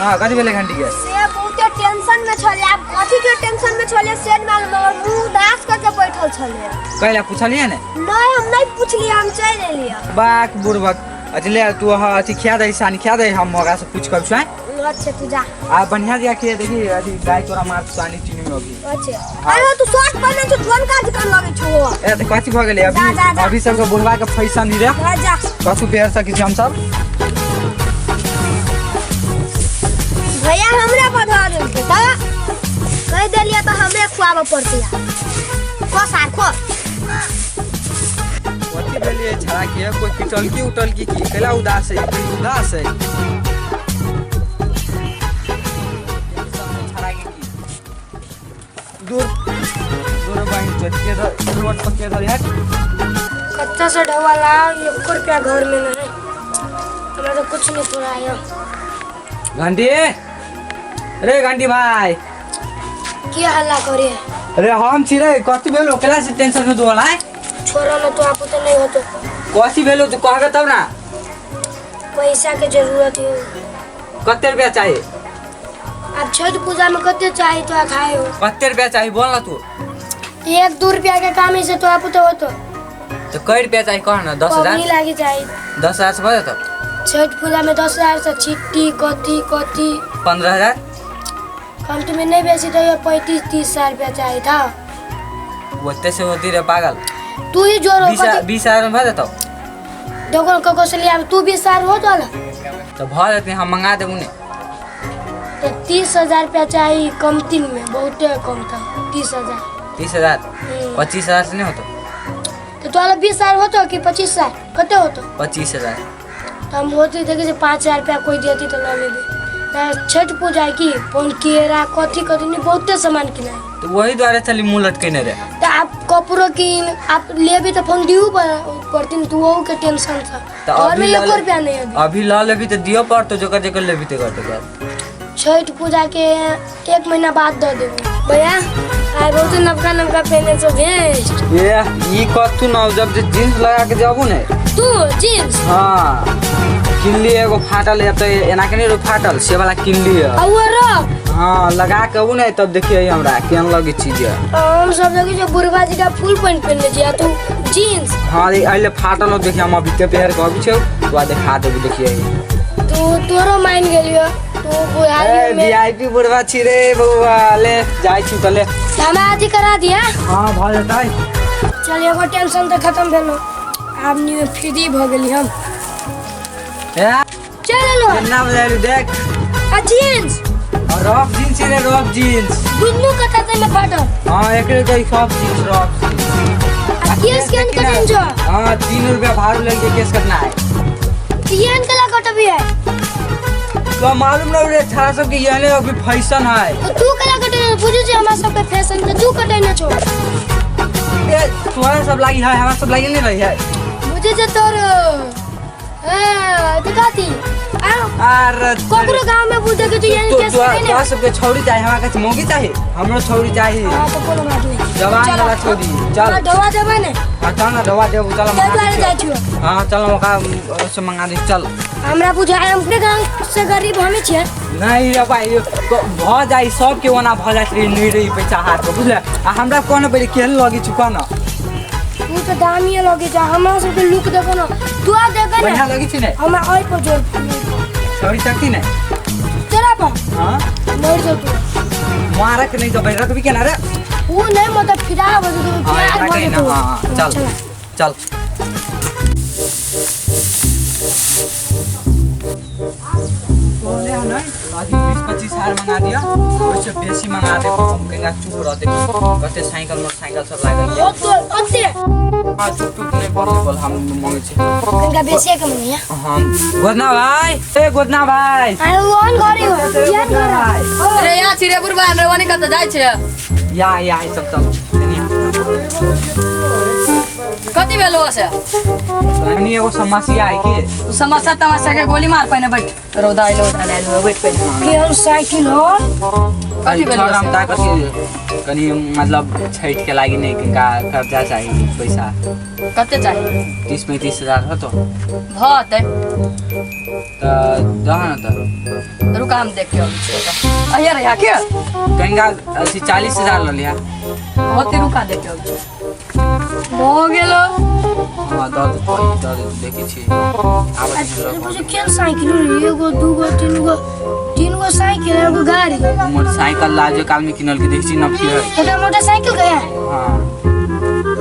हाँ, कथी भेलै घंटी के? से बहुते टेंशन में छलै। आब कथी के टेंशन में छलै से नहि मालूम, मगर मुंह उदास करके बैठल छलै। कैला पूछलियै ने? नहीं, हम नहीं पूछलियै, हम चलि एलियै। बाक बुड़बक। अच्छा ले तू अहाँ अथी खिया दही, सानी खिया दही, हम ओकरा से पूछ कर छुआए। अच्छा तू जा। आ बढ़िया दिया खिया, देखी अथी गाय तोरा मार सानी चीनी में अभी। अच्छा अरे तू शर्ट पहने छौ, कोन काज कर लगै छौ? ए त कथी भ गेलै अभी? जा, जा, जा। अभी सबके बुढ़वा के फैशन ही रे। जा जा। कथू पेर सकै छी हम सब। भैया हमरा पर धऽ देलकै तऽ कहि देलियै तऽ हमरे खुआबऽ पड़तै। खो सार खो। कथी भेलियै छड़ा के? कोई पिटलकी उटलकी की? कैला उदास है? कोई उदास है छड़ा के की? दूर दूर बहिन चटके धर, रोड पर के धर, हट। कच्चा से ढोवा लाओ, एको रुपया घर में नहीं, हमरा तो कुछ नहीं पुराया। घंटी रे, घंटी भाई। की हल्ला करे? अरे हम छी रे। कथी भेलो? केला से टेंशन में दुआल आय? छोड़ो ना तो, आप तो नहीं हो तो। कथी भेलो? तू कहबे तब ना। पैसा के जरूरत है। कते रुपया चाहिए? अब छठ पूजा में कते चाहिए तो खाए हो। कते रुपया चाहिए, बोल ना तू। एक दो रुपया के काम है से तो आप तो हो तो। तो कई रुपया चाहिए, कह ना। 10 हजार? पबनी लागे चाहिए। 10 हजार से भऽ जेतौ? छठ पूजा में 10 हजार से छिट्टी कथी कथी। 15 हजार? कम तुम्हें नहीं बेची तो ये 35-30 हजार रुपया चाहिए था। ओते से होती रे पागल? तू ही जोर हो। 20 हजार में भऽ जेतौ? देखो कको से लिया तू, 20 हजार हो तो। तऽ भऽ जेतै, हम मंगा देबू ने। तो 30 हजार रुपया चाहिए कम तीन में, बहुत कम था 30 हजार। 30 हजार? हम्म। 25 हजार से नहीं होतो? तो तोरा 20 हजार होतो कि 25 हजार, कते होतो? 25 हजार। तो हम होते देखे से 5 हजार रुपया कोई देती तो ल लेबे। त छठ पूजा है की फोन केरा कथी कथी नहीं, बहुते सामान किनाय। तऽ वही दुआरे चली मुँह लटकेने रे। तो आप कपड़ो किन आप लेबी तो फोन दियू पड़ती, तू वहू के टेंशन था। तऽ घर में अभी एको रुपया नहीं अभी। अभी लऽ लेबी तऽ दिअ पड़तो, जकर जकर लेबी तेकर तेकर। छठ पूजा के एक महीना बाद दऽ देबे। भैया आइ बहुत नवका नवका पहने छौ भेस्ट। ये ई कथू न, जब जे जींस लगा के जाबू ने। तू जींस? हाँ, किनली एगो फाटल है तऽ एना के नहीं रहो फाटल, से वाला किनली है। आ वो रख। हाँ, लगा के अबू ने तब देखिए हमरा केहन लगी चीज है। हम सब देखै छियै बुढ़वा जी का फुल पैंट पहनने छियै आ तू जींस। हाँ, अहिले फाटल हो, देखिए हम अभी के पहर के अभी छौ, तोरा देखा देबू, देखिए। तू तोरो मान गेलियो तू बुढ़ारी ए में। वीआईपी बुढ़वा छी रे बउआ। ले जाइ छी तऽ ले। हमरा अथी करा दिया। हाँ, भऽ जेतै। चल, एगो टेंशन तऽ खत्म भेलो, आब न्यू फ्री भऽ गेली हम। ए। चल एलो। केना बजाइलु देख। आ जींस। और रॉक जींस रे, रॉक जींस। दुनू कथा से में फाटल। हाँ, एकरे तो सब जींस रॉक जींस। आ केस केन कटन जो? हाँ, 3 रुपया भाड़ू लेके केस कटना है। केन कला कटबी है? तो मालूम न रे छाड़ा सबके, यहने अभी फैशन है। तो तू कला कटे बुझू जे हमरा सबके फैशन के तू कटे न छो। ए, तोरा सब लागी है, हमरा सब लागी नहीं रही है। बुझे जे तोर हां दिखाती आ। अरे। ककरो गांव में बुझे के तू यही तो केस तोरा करे तोरा ने। सबके छौरी चाही, हमरा के मौगी चाही, हमरो छौरी चाही। हां, तो कोनो बात नहीं। जवान चलो। वाला छौरी चल। हाँ, ढोवा देबै ने। हाँ, चल ना, ढोवा देबू, चल। ताहि मंगा दुआरे दै जाइ छियौ। छियौ। हाँ, चल, ओकरा से मंगा दे, चल। हमरा बुझाय हम अपने गांव से गरीब हमे छियै। नहीं रे भाई, भऽ जाइ सबके, ओना भऽ जाइत रही, नहीं रही पैसा हाथ में, बुझले? आ हमरा कोन पहिले केहन लगै छै, कह न। तू तऽ दामिए लगै छै, हमरा सबके लुक देखो न तू, आ देखे ने। बढ़िया लगै छै ने? हमरा ओहि पर जोर। छौरी सकती ने? तोरा पर? हाँ। मर जो तू। मारक नहीं तो रखबी केना रे? ऊ नहीं, मतलब फिदा हो जेतौ। हाँ। प्यार एकरा भऽ कही ना। जेतौ। हाँ हाँ, चल चल। कहले हन अथी 20-25 हजार मंगा दिया, ओहिसे बेसी मंगा दे, हम कहिया चुप रहते। कते साइकिल मोटरसाइकिल सब लागल ये। ओते ओते। हाँ, चुप चुप नहीं बोल बोल, हम मंगे छी। कनिका बेसिए के मंगिया। हम गोदना भाई, ए गोदना भाई। अरे ओहन घरे हो, एहन घर। अरे यहाँ छी रे बुढ़बा, हमरा ओने कतऽ जाइ छै? या या, चल चल। कथी भेलो से? कनी एगो समस्या है की। समस्या तमाशा के गोली मार, पहिने बैठ, रौदा आइलो आइलो, बैठ पहिने। केहन साइकिल हो? कथी भेलो छोड़, हम से? ता कथी कनी मतलब छठ के लागी नहीं का कर्जा चाहिए पैसा। कते चाही? 30-35 हजार हो तो। भते। तऽ दह ने तऽ। रुका, हम देख के अबै छियौ तऽ। अहिया रहिया के। कनिका अथी 40,000 लऽ लिहा। होते, रुका, देख के अबै छियौ। भऽ गेलो। हाँ, दऽ दे, दऽ दे। देखै छी, आबै छी लऽ बुझु केहन साइकिल रे, एगो, दूगो, तीन गो, तीन गो साइकिल, एगो गाड़ी। मोटरसाइकिल लाजो काल में किनल के देखै छी न फिर। छोटा मोटरसाइकिल गया। हाँ।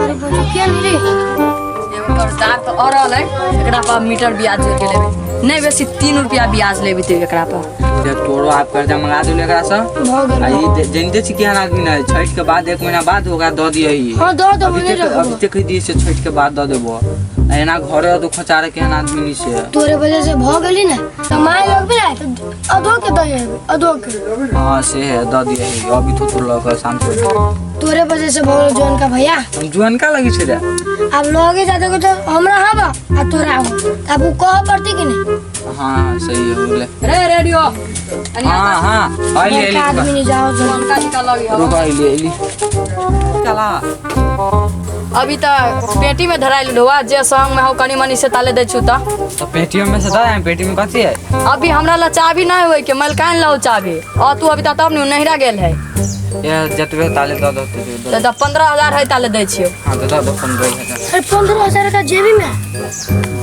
अरे बुझु केहन रे। एगो कर्जदार तऽ और रहलै, एकरा पर मीटर ब्याज जोड़ के लेबै, नहि बेसी 3 रुपया ब्याज लेबै तऽ एकरा पर। देख, तोरो आप कर्जा मंगा देलू एकरा से। भऽ आ गेल। ई जानिते छी केहन आदमी ने, छठि के बाद एक महीना बाद ओकरा दऽ दियही। हाँ, दऽ देबो। अभी नहीं तक अभी रखबो। तक कहि दियै से छठि के बाद दऽ देबो, आ एना घरे तो खोचारे केहन आदमी नहीं से। तोरे वजह से भऽ गेली ने तऽ माय लगबे ने तऽ अधो के दऽ जेबै, अधो के। हाँ, से है, दऽ दियही अभी तो तोर लऽ कऽ शाम को। तोरे वजह से भऽ गेल जौन का भैया। हम जुअनका लगी छै रे? आब लगे जाते तो हमरा हवा आ तोरा हो, आब उ कह पड़ती कि नहीं? हाँ, सही है, बोले। रे रेडियो। हाँ हाँ, अइली अइली। बड़का आदमी नहीं जाओ जो। उनका निकाल लगी। रुक, अइली अइली, चला। अभी तऽ पेटी में धराइल ढोआ जे संग में हो कनी मनी से ताले दै छु तऽ। तो पेटीएम में से दे, पेटी में कथी है? अभी हमरा ला चाबी नहीं होय के, मलकान लाओ चाबी और तू अभी तब नहीं नहिरा गेल है। ये जतबे ताले दऽ दो तो। तऽ 15,000 है, ताले दै छियौ। हाँ, तो दऽ दो 15,000। अरे, 15,000 का जेबी में?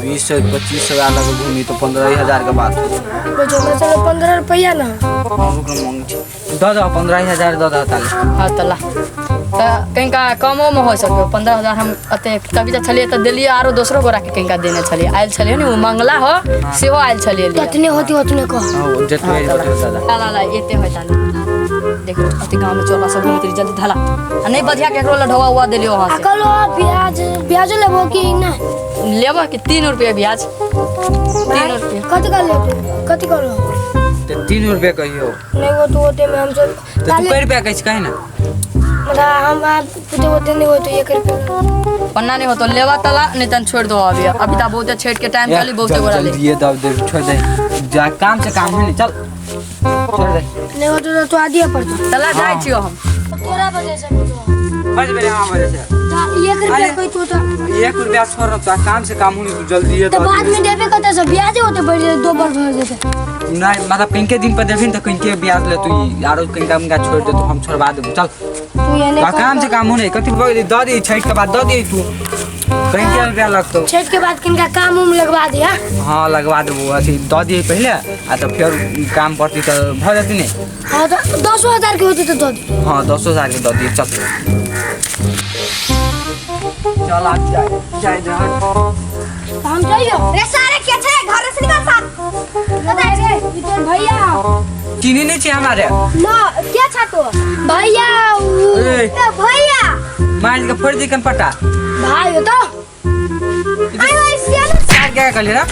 20 से 25,000 लगे घूमी तो 15,000 के बात हो। जो मतलब 15 रुपया ना। हाँ, रुक न, मांगे छी। दऽ दो, 15,000 दऽ दो ताले। हाँ, तऽ ला तऽ कनिका कमो में हो सको 15,000। हम अते तभी तऽ छलियै तऽ देलियै, आरो दोसरो गोरा के कनिका देने छलियै। आयल छलियै ने ओ मंगला हो, सेहो आयल छलियै लिए। जितने होती उतने कह। हाँ, जतबे होते दादा। ला ला ला, एते होय ताले। देखो, अति गाँव में चोरबा सब घूमैत रही, जल्दी धला आ नहीं बधिया केकरो लढवा हुआ देलियो वहाँ आ से। कल ब्याज, ब्याज लेबो कि ना? लेबह कि 3 रुपया ब्याज, 3 रुपया। कथी कर लेबो, कथी करो? तो 3 रुपया कहियो। नहीं, वो तो होते में हम सब तो तू कै रुपया कहै छी, कही ना। मतलब हम आप तो होते नहीं हो तो एक रुपया। पन्ना नहीं हो तो लेवा तला, नहीं तन छोड़ दो। अभी अभी तो बहुते छेड़ के टाइम चली, बहुते गोरा ले। जल्दी ये दब दे, छोड़ दे, जा, काम से काम है नहीं, चल छोड़ दे। नहीं हो तो आदिया पड़ता। तला जाइ छियो हम। तोरा वजह से बोलो। बस मेरे हाँ वजह से। एक रुपया अरे। कोई तो 1 रुपया छोड़ तो काम से काम होनी, तू जल्दी ये तो दे। बाद में देबे कते से, ब्याज होते बढ़ जेते, दो बार भर जेते। नहीं, मतलब किनके दिन पर देखिन तो किनके ब्याज ले तू, आरो किनका उनका छोड़ दे, तो हम छोड़वा देबो, चल। तू ये आ काम से काम होने कथी बोली, दऽ दी, छठ के बाद दऽ दी तू, कहीं रुपया लगतो। छठ के बाद किनका काम उम लगवा दिया। हाँ, लगवा देबो, अथी दऽ दिए पहिले आ तऽ फेर काम पड़ती तऽ भऽ जेती ने। हाँ, तो 10,000 के होती तो दे दी। हाँ, 10,000 के दऽ दिए। चल चल, आप जाए जाए दे, हट। तो हम जाइयो। रे सारे, के छै? घर से निकल साथ, कतऽ छै? ई तोर भैया। चिन्ही नहीं छी हमरा रे? न, के छ तो? भैया उ। ए, ए भैया। मार के फोड़ दी कन पट्टा। भाई हो तो। आयो सियालू। सार क्या कहली रे?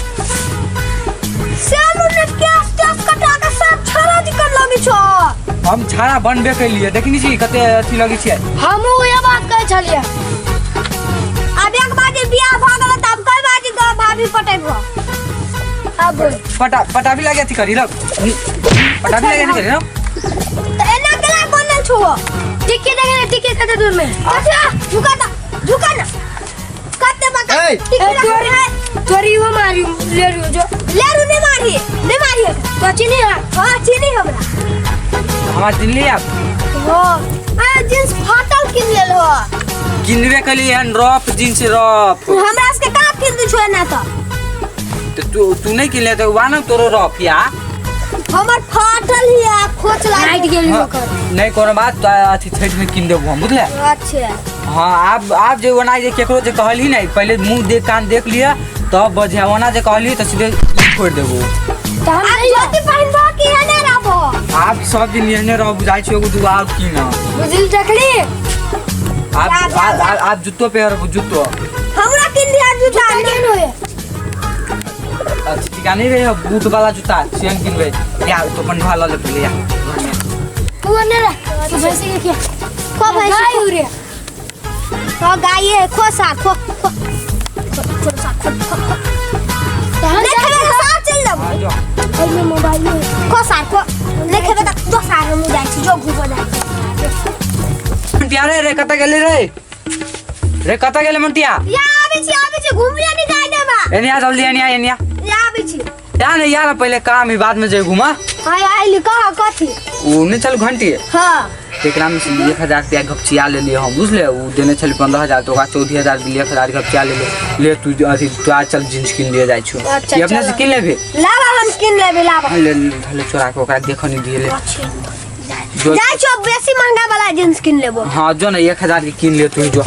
सियालू ने केस तेस कटा के सब छड़ा दिक्कत लगी छो। हम छाड़ा बनबे कैलिए, देखनी छी कते अथी लगी छियै। हमहूँ उहे बात कहै छलियै। आब एक बाजी बियाह भऽ गेल तऽ आब कई बाजी गो भाभी पटेबो? अब बोल। पटा पटाबी लगे अथी करी रख, पटाबी लगे अथी करी रख। तऽ एना केना बनल छो? टिक्की देखे ने, टिक्की कते दूर में। अच्छा, झुका ता, झुका ना, कते बका। ए! टिकी ए, रखने है। तोरी वो मारी ले रही जो। लेरू नहीं मारी, नहीं मारी। तो चीनी है। हाँ, चीनी हमरा। हमार चिन्हली आप? हाँ, आ जींस फाटल किन लेल हो? किनबे कैलिए हन, रफ जींस रफ। हमरा सबके कहाँ किन दै छो एना तऽ? तो तू तू नहीं किनले तो वाह ना तोरो रफ या। हमर फाटल हिया, खोच लाग नाइट गेली ओकर। नहीं, कोनो बात तो अथी छठ में किन देबो हम, बुझले? अच्छा। हाँ, आब आब जे ओना जे केकरो जे कहली नहीं, पहले मुंह देख कान देख लिया तब बजे, ओना जे कहली तो सीधे छोड़ देबो। तो हम आब जाइयो। धोती पहिनबो कि एने रहबो? आब सब दिन एहने रह, बुझाइ छै एगो दूगो आब की ना। बुझल देखली। आब जा, जा, आब जा। आब आब जुत्तो पेहर, जुत्तो। हमरा किन दिया जूता। केहन होए? अथी टीका नहीं रहे, बूट वाला जूता सेम किनबै या तो अपन ढोआ लऽ ले पहिले या घरमे। तू ने रे, तू भैंसी के किया? खो भैंसी। गाय हो रे। खो, गाय है, खो सा, खो खो खो खो सा, खो खो खो। तो हम नहीं खेबे तऽ साथ चलि जाबो। हाँ, जो। ओहिमे मोबाइल है। खो सार, खो। नहीं खेबे तऽ दो सार, हम जाइ छी, जो घूमऽ जाइ छी। मंटिया रे, रे कतऽ गेलै रे, रे कतऽ गेलै मंटिया? या, आबै छी, आबै छी, घुमिया नहीं जाय देबा। एने आ, जल्दी एने आ, एने आ। या, आबै छी। या नहीं यार, पहले काम ही, बाद में जाए घुमा। हाय आइली, कह कथी? उ नहीं चल घंटी। हाँ। एकरा में से 1000 रुपया घपचिया ले लिए हम, बुझले? उ देने छल 15,000 तो ओकरा 14,000 दिलियै, 1,000 घपचिया ले ले। ले तू अथी, तू आज चल जींस किन लिए जाइ छौ। अच्छा, कि अपने से चलो। किन लेबे? लाबा, हम किन लेबे, लाबा। ले ले, चोरा के, ओकरा देखऽ नहीं दिए ले जो। जाइ छौ, बेसी महंगा वाला जींस किन लेबो। हाँ, जो ना, 1,000 के किन ले तू, जो।